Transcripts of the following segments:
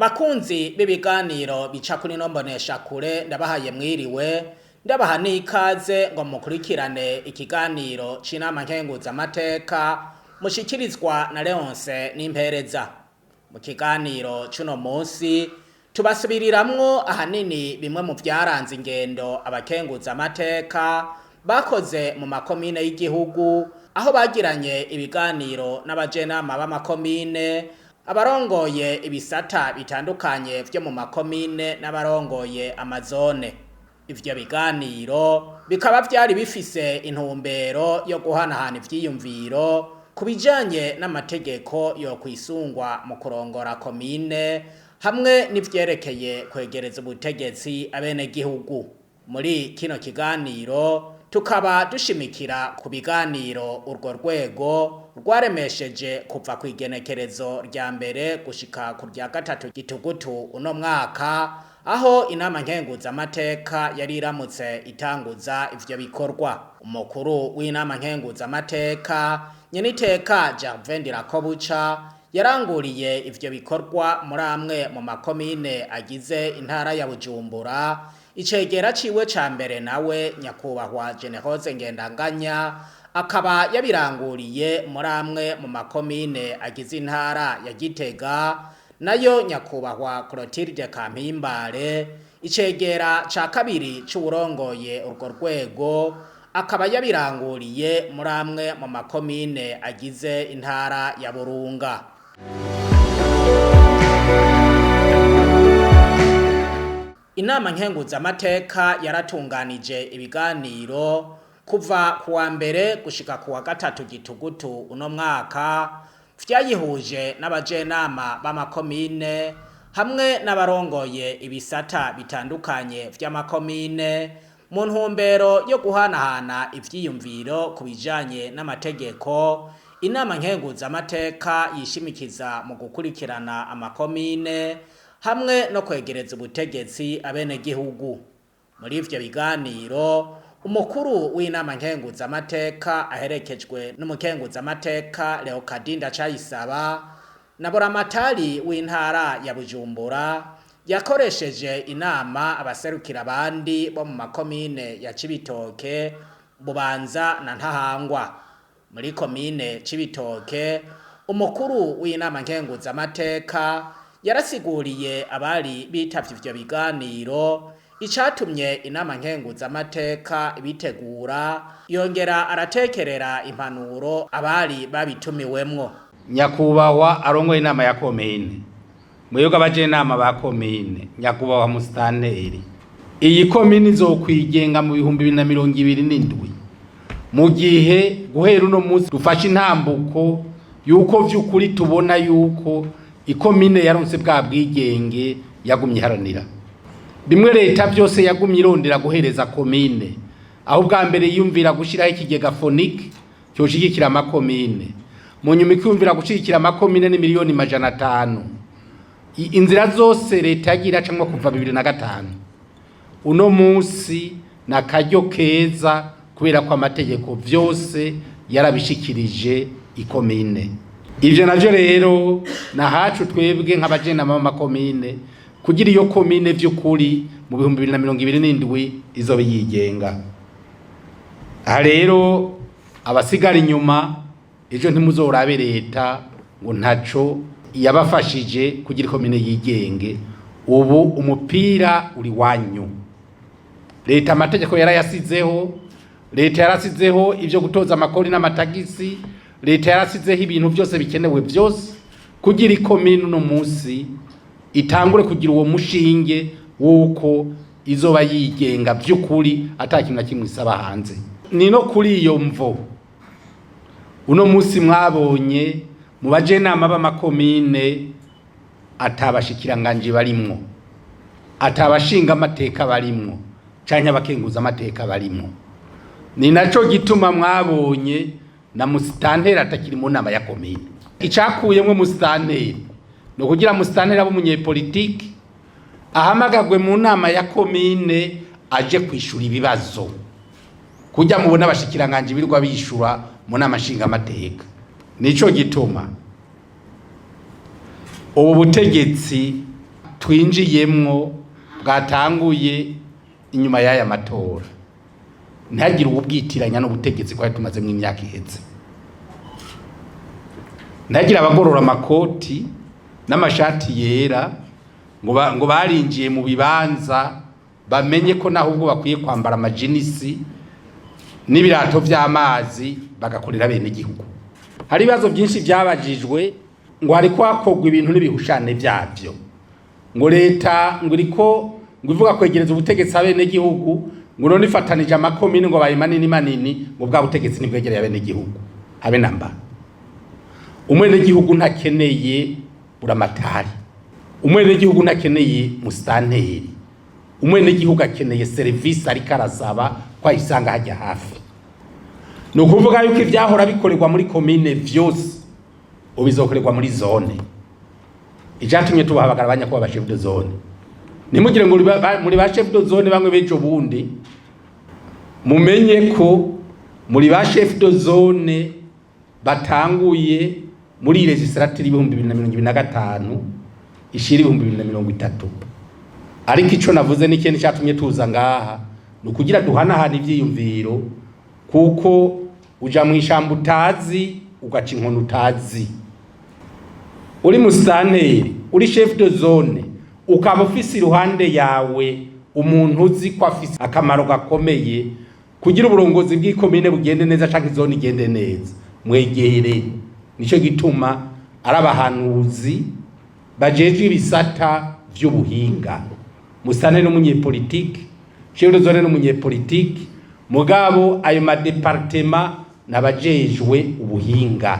Bakunzi b'ibiganiro bica kuri ino mboneshakure, ndabahaye mwiriwe, ndabaha n'ikaze ngo mukurikirane ikiganiro c'inama nkenguzamateka mushikirizwa na Leonce Nimpereza. Mu kiganiro c'uno munsi tubasubiriramwo ahanini bimwe mu vyaranze ingendo abakenguzamateka bakoze mu makomine y'igihugu, aho bagiranye ibiganiro n'abajenama b'amakomine, abarongoye ibisata bitandukanye vyo mu makomine n'abarongoye amazone. Ivyo biganiro bikaba vyari bifise intumbero yo guhanahana ivyiyumviro ku bijanye n'amategeko yo kwisungwa mu kurongora komine hamwe n'ivyerekeye kwegereza ubutegetsi abenegihugu. Muri kino kiganiro tukaba dushimikira ku biganiro urwo rwego rwaremesheje kuva kw'igenekerezo rya mbere gushika ku rya gatatu gitugutu uno mwaka, aho inama nkenguzamateka yari iramutse itanguza ivyo bikorwa. Umukuru w'inama nkenguzamateka, nyeniteka Gervais Ndirakobuca, yaranguriye ivyo bikorwa muri amwe mu makomine agize intara ya Bujumbura. Icegera ciwe ca mbere nawe, nyakubahwa Generose Ngendanganya, akaba yabiranguriye muri amwe mu makomine agize intara ya Gitega, nayo nyakubahwa Clotilde Kampimbare, icegera ca kabiri c'uwurongoye urwo rwego, akaba yabiranguriye muri amwe mu makomine agize intara ya Burunga. Inama nkenguzamateka yaratunganije ibiganiro kuva kuwa mbere gushika kuwa gatatu gitugutu uno mwaka, vyayihuje n'abajenama b'amakomine hamwe n'abarongoye ibisata bitandukanye vy'amakomine mu ntumbero yo guhanahana ivyiyumviro ku bijanye n'amategeko inama nkenguzamateka yishimikiza mu gukurikirana amakomine hamwe no kwegereza ubutegetsi abenegihugu. Muri ivyo biganiro, umukuru w'inama nkenguzamateka aherekejwe n'umukenguzamateka Leokadi Ndacayisaba na Buramatari w'intara ya Bujumbura yakoresheje inama abaserukira abandi bo mu makomine ya Cibitoke, Bubanza na Ntahangwa. Muri komine Cibitoke, umukuru w'inama nkenguzamateka yarasiguriye abari bitavye ivyo biganiro icatumye inama nkenguzamateka ibitegura, yongera aratekerera impanuro abari babitumiwemwo. Nyakubahwa arongoye inama ya komine, mwebwe abajenama ba komine, nyakubahwa musitanteri, iyi komine izokwigenga mu 2027, mu gihe guhera uno munsi dufashe intambuko yuko vy'ukuri tubona yuko ikomine yaronse bwa bwigenge yagumye iharanira. Bimwe leta byose yagumye irondera guhereza komine, aho ubwa mbere yiyumvira gushyiraho ikigega fonike cyoshigikira amakomine, mu nyuma ikiyumvira gushyigikira amakomine ni miliyoni 500. Inzira zose leta yagiye iracamwo kuva 2005, uno munsi ni akaryo keza kubera ko amategeko vyose yarabishikirije ikomine. Ivyo navyo rero nahacu twebwe nk'abajenama b'amakomine kugira iyo komine vy'ukuri mu 2027 izobe yigenga. Aha rero abasigara inyuma ejo ntimuzorabe leta ngo ntaco yabafashije kugira ikomine yigenge. Ubu umupira uri wanyu. Leta amategeko yarayasizeho, leta yarasizeho ivyo gutoza amakori n'amatagisi, leta yarasizeho ibintu byose bikenewe byose kugira ikomine uno munsi itangure kugira uwo mushinge w'uko izoba yigenga by'ukuri ata kintu na kimwe isaba hanze. Ni no kuri iyo mvo uno munsi mwabonye mu bajenama b'amakomine atabashikiranganje barimwo, atabashinga amateka barimwo, canke abakenguza amateka barimwo. Ni naco gituma mwabonye na musitanteri atakiri mu nama ya komine. Icakuyemwo musitanteri ni ukugira musitanteri abe umunyepolitiki ahamagagwe mu nama ya komine aje kwishura ibibazo, kujya mubona abashikiranganje birirwa bishura mu nama nshingamateka. Nico gituma ubu butegetsi Twinjiyemwo bwatanguye inyuma y'aya matora, ntihagire uwubwitiranya n'ubutegetsi twari tumazemwo imyaka iheze. Ntihagire abagorora amakoti n'amashati yera ngo barinjiye mu bibanza, bamenye ko naho ubwo bakwiye kwambara amajinisi n'ibirato vy'amazi bagakorera bene igihugu. Hari ibibazo byinshi byabajijwe ngo hariko hakorwa ibintu n'ibihushane vyavyo, ngo leta ngo iriko ngo ivuga kwegereza ubutegetsi abenegihugu, ngo none ifatanije amakomine ngo abaye manini manini, ngo bwa butegetsi ntibwegereye abenegihugu habe namba. Umwenegihugu ntakeneye buramatari, umwenegihugu ntakeneye musitanteri, umwenegihugu akeneye serivisi ariko arasaba ko ayisanga hajya hafi. Ni ukuvuga yuko ivyahora bikorerwa muri komine vyose ubu bizokorerwa muri zone. Icatumye tubahamagara abanyakuba ba chef de zone, ntimugire ngo muri ba chef de zone bamwe b'ejo bundi, mumenye ko muri ba chef de zone batanguye muri législature 2025 ishira 2030. Ariko ico navuze n'ikindi catumye tuza ngaha ni ukugira duhanahana ivyiyumviro, kuko uja mw'ishamba utazi ugaca inkoni utazi. Uri musitanteri, uri chef de zone, ukaba ufise iruhande yawe umuntu uzi ko afise akamaro gakomeye kugira uburongozi bw'ikomine bugende neza canke izone igende neza, mwegere. Nico gituma ari abahanuzi bajejwe ibisata vy'ubuhinga. Musitanteri n'umunyepolitike, chef de zone n'umunyepolitike, mugabo ayo ma départements n'abajejwe ubuhinga.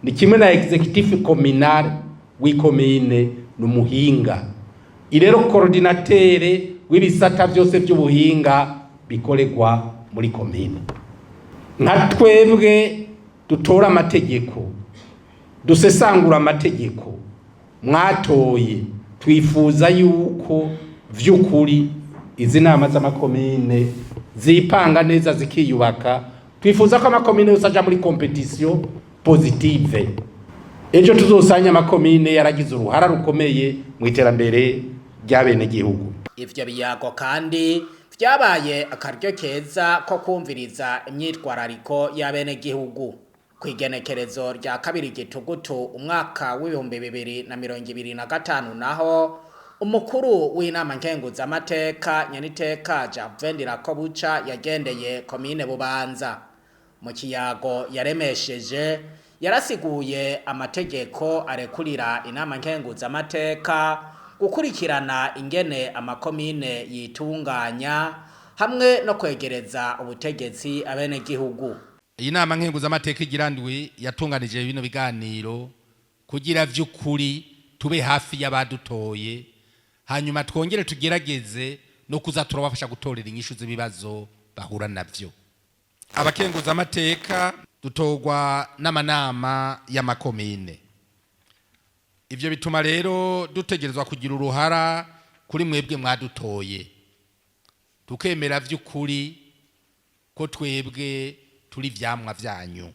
Ni kimwe na exécutif communal w'ikomine n'umuhinga, irero coordinateur w'ibisata vyose vy'ubuhinga bikorerwa muri komine. Nka twebwe dutora amategeko, dusesangura amategeko mwatoye, twifuza yuko vy'ukuri izi nama z'amakomine zipanga neza, zikiyubaka. Twifuza ko amakomine yose aja muri compétition positive, ejo tuzosanya amakomine yaragize uruhara rukomeye mu iterambere ry'abenegihugu. Ivyo biyago kandi vyabaye akaryo keza ko kumviriza imyitwarariko y'abenegihugu. Kw'igenekerezo rya 2 Gitugutu umwaka w'2025 naho, umukuru w'inama nkenguzamateka nyeniteka Gervais Ndirakobuca yagendeye komine Bubanza. Mu kiyago yaremesheje, yarasiguye amategeko arekurira inama nkenguzamateka gukurikirana ingene amakomine yitunganya hamwe no kwegereza ubutegetsi abenegihugu. Iyi nama nkenguzamateka igira ndwi yatunganije bino biganiro kugira vy'ukuri tube hafi y'abadutoye, hanyuma twongere tugerageze no kuza turabafasha gutorera inyishu z'ibibazo bahura navyo. Abakenguzamateka dutorwa n'amanama y'amakomine. Ivyo bituma rero dutegerezwa kugira uruhara kuri mwebwe mwadutoye, tukemera vy'ukuri ko twebwe turi vyamwa vyanyu.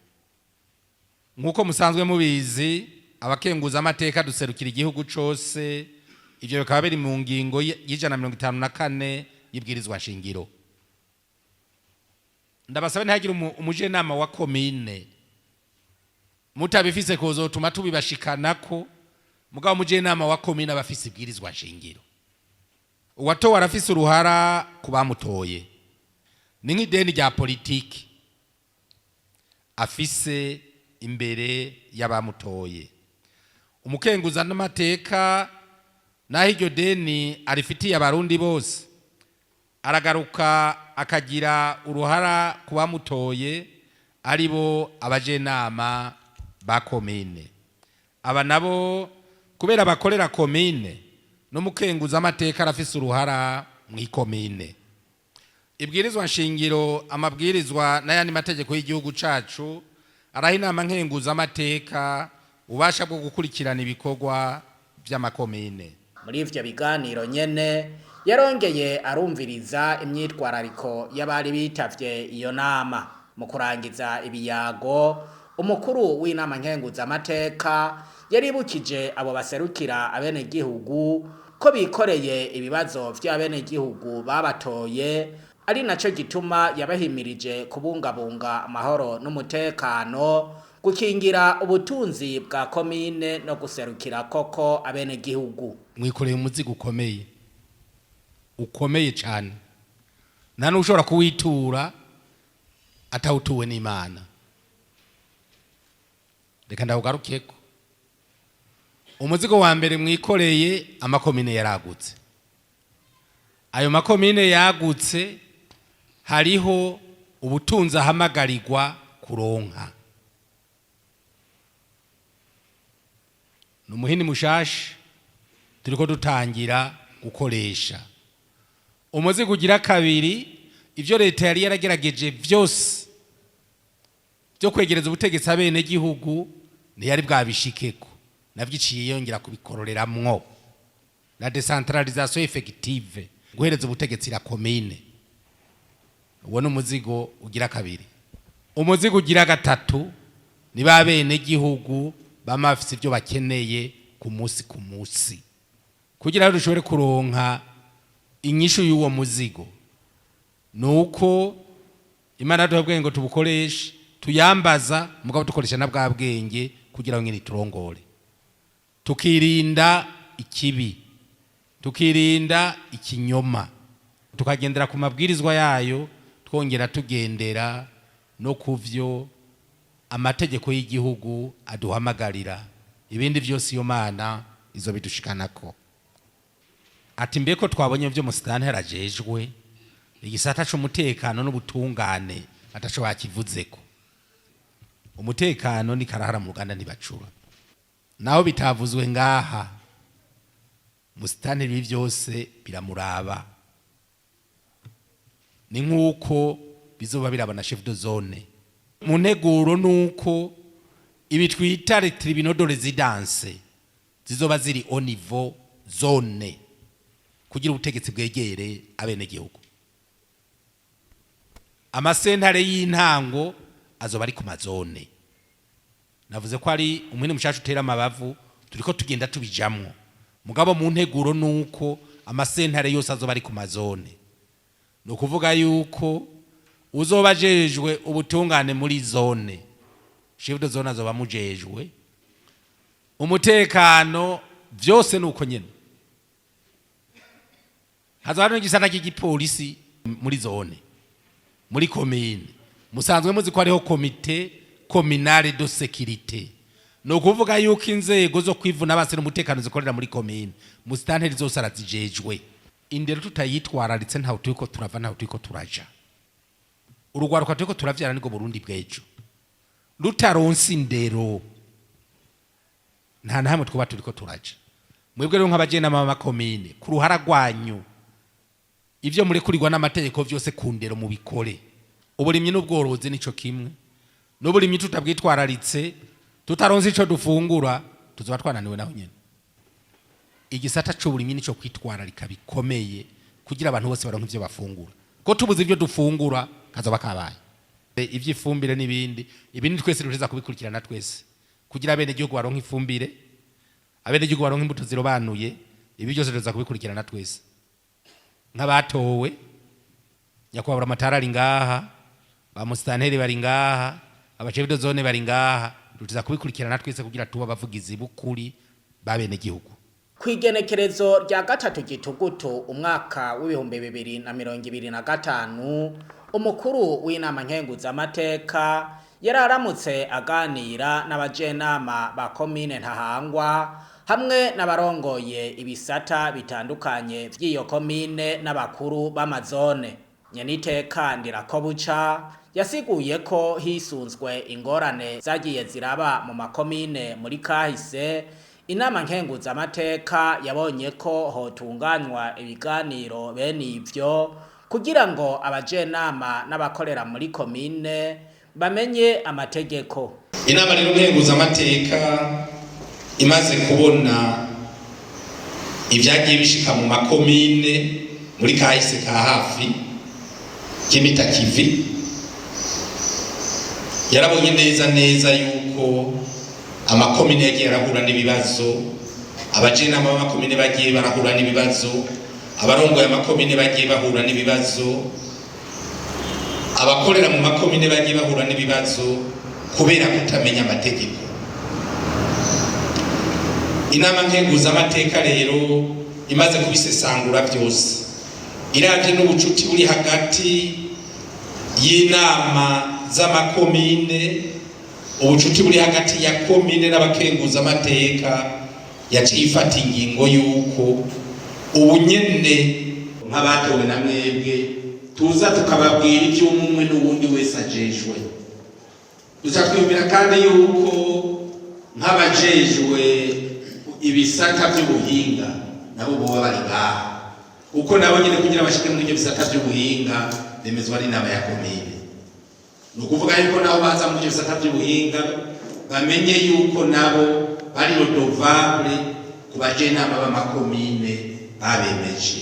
Nk'uko musanzwe mubizi, abakenguza amateka duserukira igihugu cose. Ivyo bikaba biri mu ngingo y'154 y'ibwirizwa nshingiro. Ndabasaba ntihagire umujenama wa komine mutabifise kozotuma tubibashikanako, mugabo umujenama wa komine aba afise ibwirizwa nshingiro. Uwatowe arafise uruhara ku bamutoye, ni nk'ideni rya politiki afise imbere y'abamutoye. Umukenguza n'amateka, naho iryo deni arifitiye abarundi bose, aragaruka akagira uruhara ku bamutoye, ari bo abajenama ba komine. Aba nabo kubera bakorera komine, n'umukenguza amateka arafise uruhara mu ikomine. Ibwirizwa nshingiro, amabwirizwa n'ayandi mategeko y'igihugu cacu araha inama nkenguza amateka ubasha bwo gukurikirana ibikorwa vy'amakomine. Muri ivyo biganiro nyene yarongeye arumviriza imyitwarariko y'abari bitavye iyo nama. Mu kurangiza ibiyago, umukuru w'inama nkenguzamateka yaribukije abo baserukira abenegihugu ko bikoreye ibibazo vy'abenegihugu babatoye, ari naco gituma yabahimirije kubungabunga amahoro n'umutekano, gukingira ubutunzi bwa komine no guserukira koko abenegihugu. Mwikoreye umuzigo ukomeye, ukomeye cyane, nta n'ushobora kuwitura atawutuwe n'Imana. Reka ndawugarukeko. Umuzigo wa mbere mwikoreye, amakomine yaragutse. Ayo makomine yagutse, hariho ubutunzi ahamagarirwa kuronka. Ni umuhini mushasha turiko dutangira gukoresha. Umuzigo ugira kabiri, ivyo leta yari yaragerageje vyose byo kwegereza ubutegetsi abenegihugu ntiyari bwabishikeko, navyo iciye yongera kubikororeramwo la décentralisation effective, guhereza ubutegetsi la commune. Uwo ni umuzigo ugira kabiri. Umuzigo ugira gatatu ni ba benegihugu bama bafise ivyo bakeneye ku munsi ku munsi. Kugira ngo dushobore kuronka inyishu y'uwo muzigo, nuko Imana yaduha ubwenge ngo tubukoreshe, tuyambaza, mugabo dukoresha na bwa bwenge kugira ngo nyine turongore, tukirinda ikibi, tukirinda ikinyoma, tukagendera ku mabwirizwa yayo, twongera tugendera no kuvyo amategeko y'igihugu aduhamagarira. Ibindi vyose iyo Mana izo bidushikanako. Ati mbeko twabonye vyo musitani harajejwe igisata c'umutekano n'ubutungane ataco bakivuzeko. Umutekano ni karahara mu Ruganda ntibacura. Naho bitavuzwe ngaha, musitani ibi vyose biramuraba, ni nk'uko bizoba biraba na chef de zone. Mu nteguro nuko ibi twita les tribunaux de résidence zizoba ziri au niveau zone, kugira ubutegetsi bwegere abenegihugu. Amasentare y'intango azoba ari ku mazone. Navuze ko ari umwene mushasha utera amabavu, turiko tugenda tubijamwo, mugabo mu nteguro nuko amasentare yose azoba ari ku mazone. Ni ukuvuga yuko uzoba ajejwe ubutungane muri zone, chef de zone azoba amujejwe umutekano, vyose nuko nyene. Hazoba hariho igisata cy'igipolisi muri zone, muri komine. Musanzwe muzi ko hariho comité communale de sécurité. Ni ukuvuga yuko inzego zo kwivuna base n'umutekano zikorera muri komine, musitanteri zose arazijejwe. Indero tutayitwararitse, ntawe turiko turava, ntawe turiko turaja. Urugwaruka turiko turavyara niko Burundi bw'ejo. Rutaronse indero, nta na hamwe twuba turiko turaja. Mwebwe rero nk'abajenama b'amakomine, ku ruhara rwanyu, ivyo murekurirwa n'amategeko vyose ku ndero mubikore. Uburimyi n'ubworozi nico kimwe. N'uburimyi tutabwitwararitse, tutaronse ico dufungura, tuzoba twananiwe naho nyene. Igisata c'uburimyi nico kwitwararika bikomeye, kugira abantu bose baronke ivyo bafungura. Ko tubuze ivyo dufungura, kazoba kabaye. Ivy'ifumbire n'ibindi, ibindi twese dushobora kubikurikirana twese, kugira abenegihugu baronke ifumbire, abenegihugu baronke imbuto zirobanuye. Ibi byose tuza kubikurikirana twese nk'abatowe. Nyakubahwa amatara ari ngaha, ba musitanteri bari ngaha, abachef de zone bari ngaha, tuza kubikurikirana twese kugira tuba abavugizi b'ukuri b'abenegihugu. Kw'igenekerezo rya 3 Gitugutu umwaka w'2025, umukuru w'inama nkenguzamateka yari aramutse aganira n'abajenama ba komine Ntahangwa hamwe n'abarongoye ibisata bitandukanye vy'iyo komine n'abakuru b'amazone. Nyeniteka Ndirakobuca yasiguye ko hisunzwe ingorane zagiye ziraba mu makomine muri kahise, inama nkenguzamateka yabonye ko hotunganywa ibiganiro bene ivyo kugira ngo abajenama n'abakorera muri komine bamenye amategeko. Inama rero nkenguzamateka imaze kubona ibyagiye bishika mu makomine muri kahise ka hafi k'imitakivi, yarabonye neza neza yuko amakomine yagiye arahura n'ibibazo. Abajenama b'amakomine bagiye barahura n'ibibazo, abarongoye amakomine bagiye bahura n'ibibazo, abakorera mu makomine bagiye bahura n'ibibazo kubera kutamenya amategeko. Inama nkenguzamateka rero imaze kubisesangura byose, iravye n'ubucuti buri hagati y'inama z'amakomine, ubucuti buri hagati ya komine n'abakenguzamateka, yaciye ifata ingingo y'uko ubu nyene nk'abatowe na mwebwe tuza tukababwira ivy'umwe n'uwundi wese ajejwe. Duca twiyumvira kandi yuko nk'abajejwe ibisata by'ubuhinga nabo boba bari ngaha, kuko nabo nyene kugira bashike muri ibyo bisata by'ubuhinga bemezwa n'inama ya komine. Ni ukuvuga yuko nabo baza muri ibyo bisata by'ubuhinga bamenye yuko nabo bari redevable ku bajenama b'amakomine babemeje,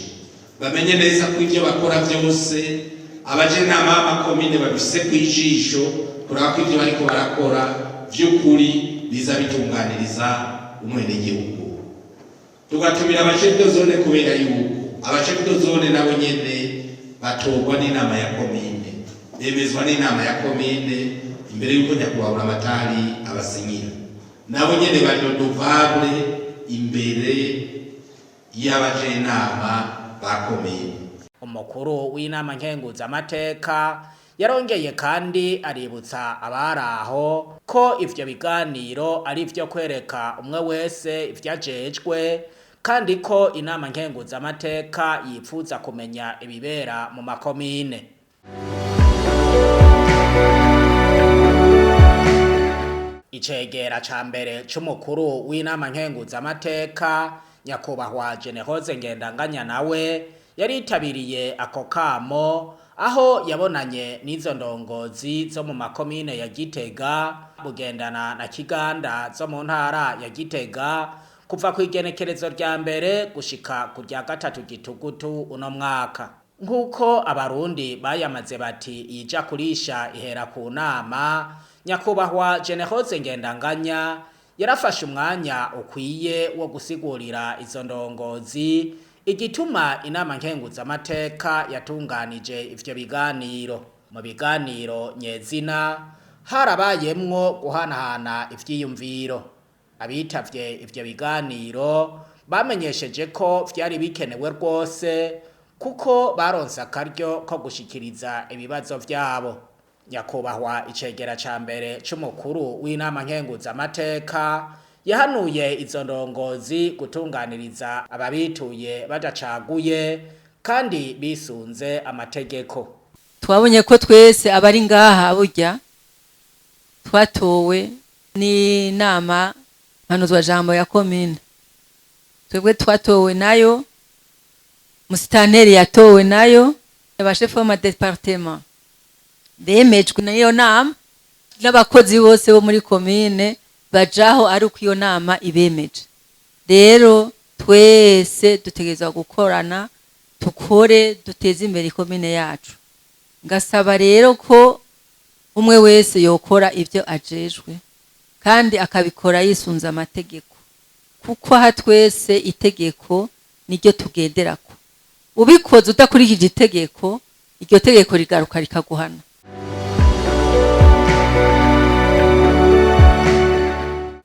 bamenye neza ko ibyo bakora byose abajenama b'amakomine babifise kw'ijisho, kuraba ko ibyo bariko barakora vy'ukuri biza bitunganiriza umwenegihugu. Tugatumira abachef de zone kubera yuko abachef de zone nabo nyene batorwa n'inama ya komine, bemezwa n'inama ya komine imbere yuko nyakubahwa Buramatari abasinyira. Nabo nyene bari redevable imbere y'abajenama ba komine. Umukuru w'inama nkenguzamateka yarongeye kandi aributsa abari aho ko ivyo biganiro ari ivyo kwereka umwe wese ivyo ajejwe, kandi ko inama nkenguzamateka yipfuza kumenya ibibera mu makomine. Icegera ca mbere c'umukuru w'inama nkenguzamateka, nyakubahwa Generose Ngendanganya, nawe yaritabiriye ako kamo, aho yabonanye n'izo ndongozi zo mu makomine ya Gitega, Bugendana na Kiganda zo mu ntara ya Gitega, kuva ku igenekerezo rya 1 gushika ku rya 3 Gitugutu uno mwaka. Nk'uko abarundi bayamaze bati iyija kurisha ihera ku nama, nyakubahwa Generose Ngendanganya yarafashe umwanya ukwiye wo gusigurira izo ndongozi igituma inama nkenguzamateka yatunganije ivyo biganiro. Mu biganiro nyezina harabayemwo guhanahana ivyiyumviro. Abitavye ivyo biganiro bamenyesheje ko vyari bikenewe rwose, kuko baronse akaryo ko gushikiriza ibibazo vyabo. Nyakubahwa icegera ca mbere c'umukuru w'inama nkenguzamateka yahanuye izo ndongozi gutunganiriza ababituye badacaguye kandi bisunze amategeko. Twabonye ko twese abari ngaha burya twatowe n'inama mpanuzwajambo ya komine. Twebwe twatowe nayo, musitanteri yatowe nayo, abashefu b'amadepartema bemejwe n'iyo nama, n'abakozi bose bo muri komine bajaho ari uko iyo nama ibemeje. Rero twese dutegerezwa gukorana, tukore duteze imbere ikomine yacu. Ngasaba rero ko umwe wese yokora ibyo ajejwe kandi akabikora yisunze amategeko, kuko aha twese itegeko niryo tugenderako. Ubikoze udakurikije itegeko, iryo tegeko rigaruka rikaguhana.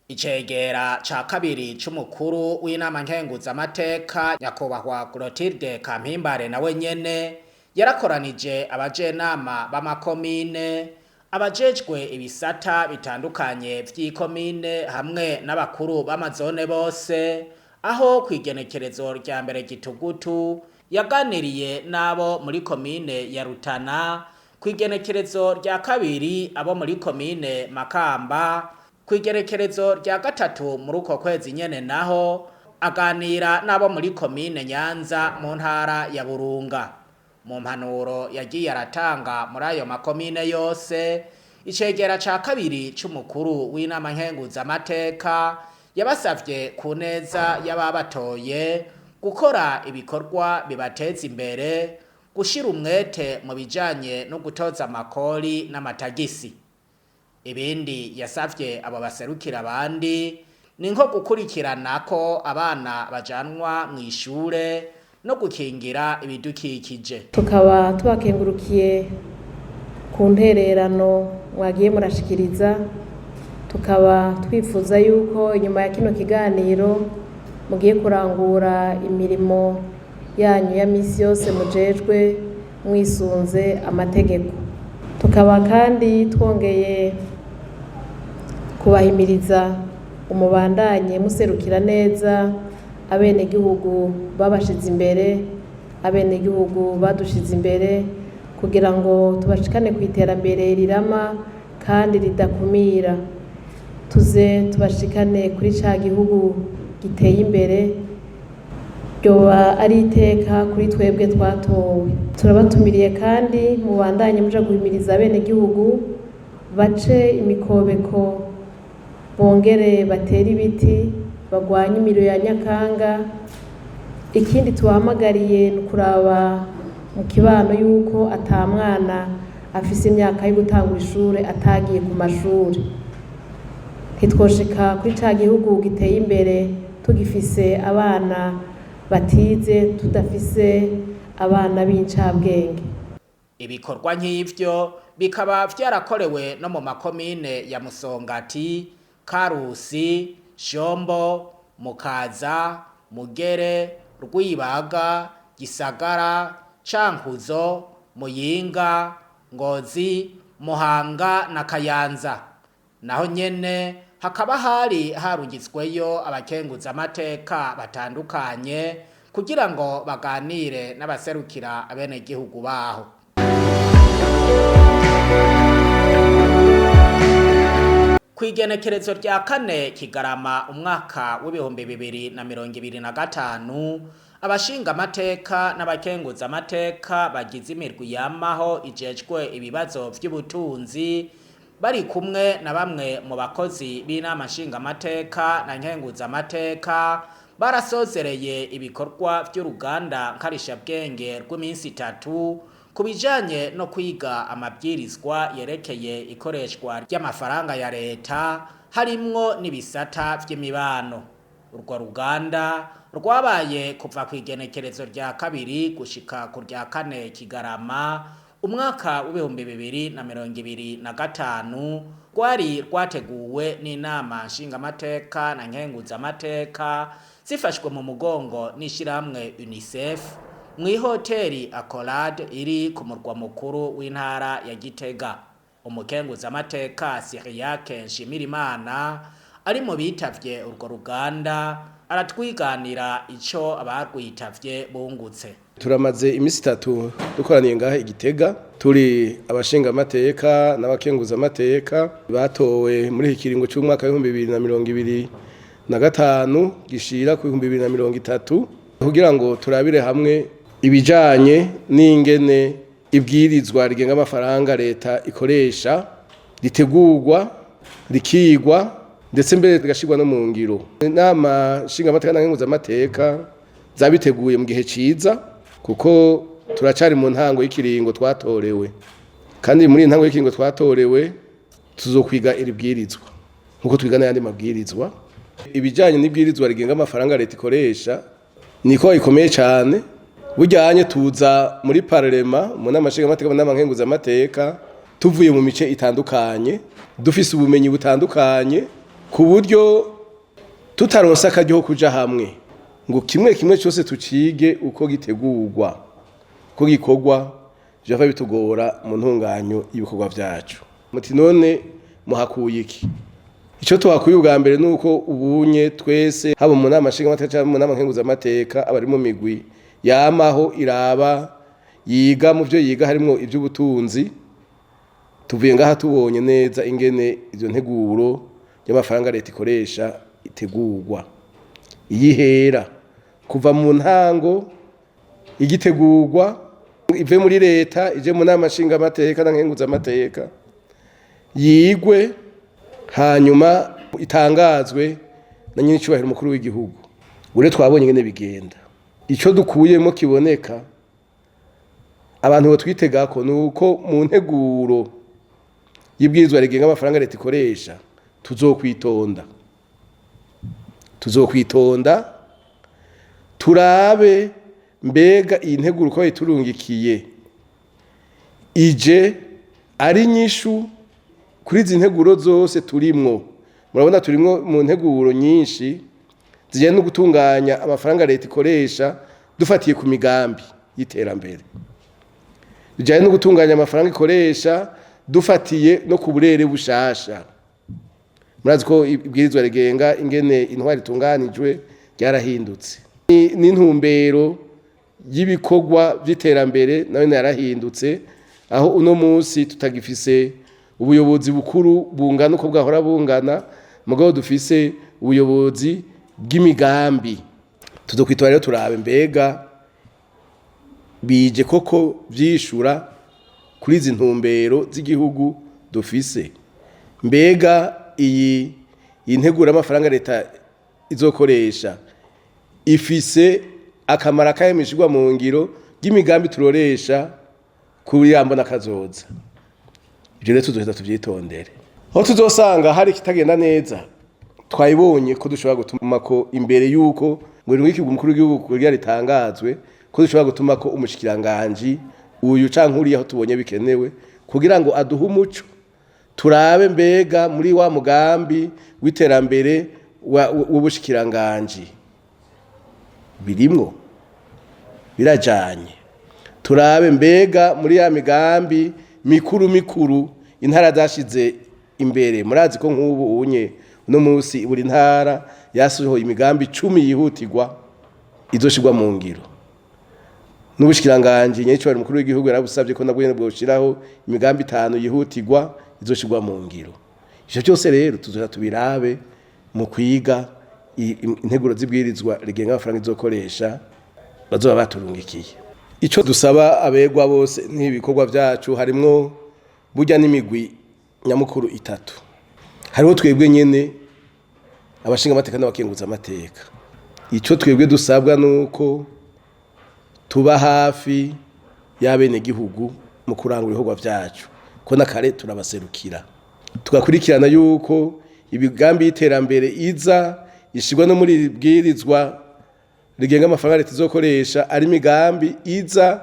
Icegera ca kabiri c'umukuru w'inama nkenguzamateka, nyakubahwa Clotilde Kampimbare, nawe nyene yarakoranije abajenama b'amakomine, abajejwe ibisata bitandukanye vy'ikomine hamwe n'abakuru b'amazone bose, aho kw'igenekerezo rya 1 Gitugutu yaganiriye n'abo muri komine ya Rutana, kw'igenekerezo rya 2 abo muri komine Makamba, kw'igerekerezo rya 3 muri uko kwezi nyene naho aganira n'abo muri komine Nyanza mu ntara ya Burunga. Mu mpanuro yagiye aratanga muri ayo makomine yose, icegera ca kabiri c'umukuru w'inama nkenguzamateka yabasavye ku neza y'ababatoye gukora ibikorwa bibateza imbere, gushira umwete mu bijanye no gutoza amakori n'amatagisi. Ibindi yasavye abo baserukira abandi Ni nko gukurikirana ko abana bajanwa mw'ishure no gukingira ibidukikije. Tukaba tubakengurukiye ku ntererano mwagiye murashikiriza, tukaba twifuza yuko inyuma ya kino kiganiro mugiye kurangura imirimo yanyu ya misi yose mujejwe mwisunze amategeko. Tukaba kandi twongeye kubahimiriza umubandanye muserukira neza abenegihugu babashize imbere, abenegihugu badushize imbere, kugira ngo tubashikane ku iterambere rirama kandi ridakumira, tuze tubashikane kuri ca gihugu giteye imbere. Ryoba ari iteka kuri twebwe twatowe. Turabatumiriye kandi mubandanye muja guhimiriza abenegihugu bace imikobeko, bongere batere ibiti, bagwanye imiriro ya nyakanga. Ikindi tubahamagariye ni ukuraba mu kibano yuko ata mwana afise imyaka yo gutangura ishure atagiye ku mashuri. Ntitwoshika kuri ca gihugu giteye imbere tugifise abana batize, tudafise abana b'incabwenge. Ibikorwa nk'ivyo bikaba vyarakorewe no mu makomine ya Musongati, Karusi, Shombo, Mukaza, Mugere, Rwibaga, Gisagara, Cankuzo, Muyinga, Ngozi, Muhanga na Kayanza. Naho nyene hakaba hari harungitsweyo abakenguzamateka batandukanye kugira ngo baganire n'abaserukira abenegihugu baho. Kw'igenekerezo rya 4 Kigarama umwaka w'2025, abashinga amateka n'abakenguza amateka bagize imirwi yamaho ijejwe ibibazo vy'ubutunzi bari kumwe na bamwe mu bakozi b'inama nshingamateka na nkenguzamateka barasozereye ibikorwa vy'uruganda nkarishabwenge rw'iminsi 3 ku bijanye no kwiga amabwirizwa yerekeye ikoreshwa ry'amafaranga ya leta, harimwo n'ibisata vy'imibano. Urwo ruganda rwabaye kuva kw'igenekerezo rya 2 gushika ku rya 4 Kigarama umwaka w'2025, rwari rwateguwe n'inama nshingamateka na nkenguzamateka zifashwe mu mugongo n'ishirahamwe UNICEF mw'ihoteli Accolade iri ku murwa mukuru w'intara ya Gitega. Umukenguzamateka Cyriaque Nshimirimana ari mu bitavye urwo ruganda aratwiganira ico abarwitavye bungutse. Turamaze imisi 3 dukoraniye ngaha i Gitega, turi abashingamateka n'abakenguzamateka batowe muri iki kiringo c'umwaka w'ibihumbi bibiri na mirongo ibiri na gatanu gishira ku 2030, kugira ngo turabire hamwe ibijanye n'ingene ibwirizwa rigenga amafaranga leta ikoresha ritegurwa, rikigwa, ndetse mbere rigashirwa no mu ngiro. Inama nshingamateka na nkenguzamateka zabiteguye mu gihe ciza, kuko turacari mu ntango y'ikiringo twatorewe, kandi muri ntango y'ikiringo twatorewe tuzokwiga iri bwirizwa nkuko twiga n'ayandi mabwirizwa. Ibijanye n'ibwirizwa rigenga amafaranga leta ikoresha niko ikomeye cyane. Bujyanye tuza muri parlema mu nama nshingamateka n'ama nkenguzamateka tuvuye mu mice itandukanye, dufise ubumenyi butandukanye, ku buryo tutaronsa akaryo kuja hamwe ngo kimwe kimwe cyose tucige uko gitegurwa, uko gikorwa, vyava bitugora mu ntunganyo y'ibikorwa vyacu. Muti none muhakuye iki? Ico tuhakuye ubwa mbere nuko ubunye twese haba mu nama nshingamateka cyangwa mu nama nkenguzamateka abari mu migwi yamaho iraba yiga mu byo yiga harimo iby'ubutunzi, tuvuye ngaha tubonye neza ingene izo nteguro y'amafaranga leta ikoresha itegurwa, iyihera kuva mu ntango igitegurwa ive muri leta ije mu nama nshingamateka na nkenguzamateka yigwe, hanyuma itangazwe na nyir'icyubahiro umukuru w'igihugu. Ure twabonye ingene bigenda. Ico dukuyemo kiboneka abantu botwitegako nuko mu nteguro y'ibwirizwa rigenga amafaranga leta ikoresha tuzokwitonda. Tuzokwitonda turabe mbega iyi nteguro uko bayiturungikiye ije ari nyishu kuri izi nteguro zose turimwo. Murabona turimwo mu nteguro nyinshi zijyanye no gutunganya amafaranga leta ikoresha dufatiye ku migambi y'iterambere, bijyanye no gutunganya amafaranga ikoresha dufatiye no ku burere bushasha. Murazi ko ibwirizwa rigenga ingene intwari itunganijwe ryarahindutse, n'intumbero y'ibikorwa by'iterambere nayo yarahindutse, aho uno munsi tutagifise ubuyobozi bukuru bungana uko bwahora bungana, mugabo dufise ubuyobozi bw'imigambi. Tuzokwitora rero turabe mbega bije koko vyishura kuri izi ntumbero z'igihugu dufise, mbega iyi integura y'amafaranga leta izokoresha ifise akamaro akahe mw'ishirwa mu ngiro ry'imigambi turoresha kuri ya mbona kazoza. Ivyo rero tuzoheza tuvyitondere. Aho tuzosanga hari ikitagenda neza, twayibonye ko dushobora gutuma ko imbere y'uko ngo rirungikirwe umukuru w'igihugu kugira ritangazwe, ko dushobora gutuma ko umushikiranganji uyu canke uriya aho tubonye bikenewe, kugira ngo aduhe umuco, turabe mbega muri wa mugambi w'iterambere w'ubushikiranganji birimwo birajanye, turabe mbega muri ya migambi mikuru mikuru intara zashize imbere. Murazi ko nk'ubu unye uno munsi buri ntara yasohoye imigambi 10 yihutirwa izoshirwa mu ngiro. N'ubushikiranganji nyecyo mukuru w'igihugu yarabusabye ko nabwo nyene bwoshiraho imigambi 5 yihutirwa izoshirwa mu ngiro. Ivyo byose rero tuzoja tubirabe mu kwiga integuro z'ibwirizwa rigenga amafaranga izokoresha bazoba baturungikiye. Ico dusaba abegwa bose n'ibikorwa vyacu harimwo burya n'imigwi nyamukuru 3. Hariho twebwe nyene abashinga amateka n'abakenguza amateka. Ico twebwe dusabwa nuko tuba hafi y'abene gihugu mu kurangura ibikorwa vyacu, ko nakare turabaserukira, tugakurikirana yuko ibigambi y'iterambere iza ishirwa no muri bwirizwa rigenga amafaranga leta izokoresha ari imigambi iza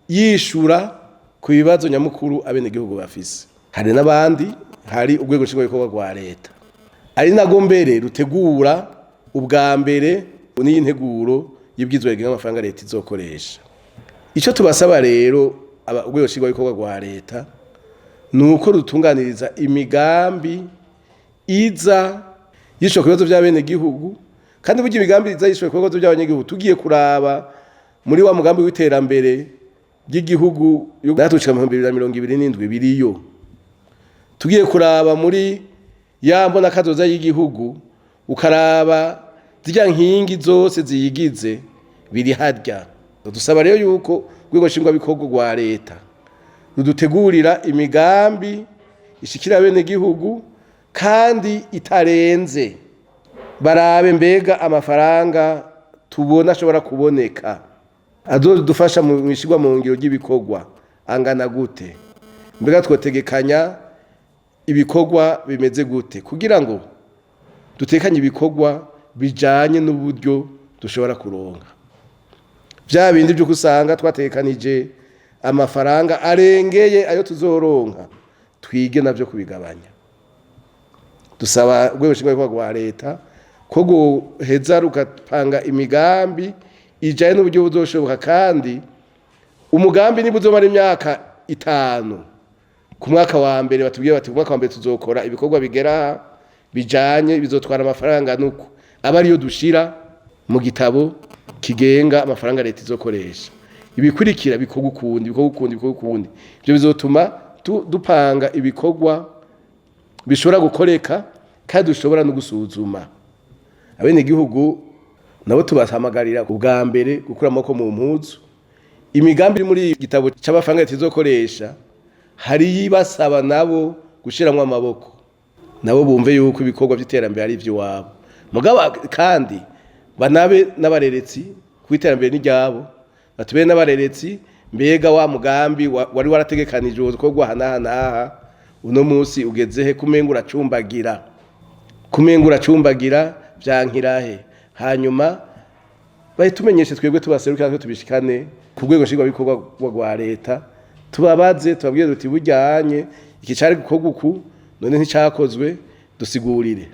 yishura ku bibazo nyamukuru abene gihugu bafise. Hari n'abandi, hari urwego nshingwabikorwa rwa leta ari nago mbere rutegura ubwa mbere n'iyi nteguro y'ibwirizwa rigenga amafaranga leta izokoresha. Ico tubasaba rero urwego nshingwabikorwa rwa leta nuko rutunganiriza imigambi iza yishura ku bibazo by'abene gihugu, kandi burya imigambi iza yishura ku bibazo by'abanyagihugu tugiye kuraba muri wa mugambi w'iterambere ry'igihugu natushika mu 2027 biriyo. Tugiye kuraba muri ya mbona kazoza y'igihugu, ukaraba zirya nkingi zose ziyigize biri harya. Dusaba rero yuko urwego nshingwabikorwa rwa leta rudutegurira imigambi ishikira bene gihugu kandi itarenze, barabe mbega amafaranga tubona ashobora kuboneka azodufasha mu ishirwa mu ngiro ry'ibikorwa angana gute, mbega twotegekanya ibikorwa bimeze gute kugira ngo dutekanye ibikorwa bijanye n'uburyo dushobora kuronka. Vya bindi byo kusanga twatekanije amafaranga arengeye ayo tuzoronka, twige navyo kubigabanya. Dusaba urwego nshingwabikorwa rwa leta ko guheza rugapanga imigambi ijanye n'uburyo buzoshoboka, kandi umugambi niba uzomara imyaka 5, ku mwaka wa mbere batubwiye bati ku mwaka wa mbere tuzokora ibikorwa bigera bijanye bizotwara amafaranga nuko aba ariyo dushira mu gitabo kigenga amafaranga leta izokoresha, ibikurikira bikorwa ukundi, bikorwa ukundi, bikorwa ukundi. Ivyo bizotuma dupanga ibikorwa bishobora gukoreka kandi dushobora no gusuzuma. Abene gihugu nabo tubahamagarira ubwa mbere gukura amaboko mu mpuzu. Imigambi iri muri gitabo c'amafaranga leta izokoresha hari yibasaba nabo gushiramwo amaboko, nabo bumve yuko ibikorwa by'iterambere ari ivy'iwabo, mugabo kandi banabe n'abareretsi ku iterambere n'iryabo, batubere n'abareretsi. Mbega wa mugambi wari warategekanijwe ukorwa aha n'aha uno munsi ugeze he? Kumenga uracumbagira, kumenga uracumbagira, vyankirahe, hanyuma bahitumenyeshe twebwe tubaserukira, twe tubishikane ku rwego nshingwabikorwa rwa leta, tubabaze, tubabwire duti: "Buryanye iki cari gukorwa uku, none nticakozwe, dusigurire."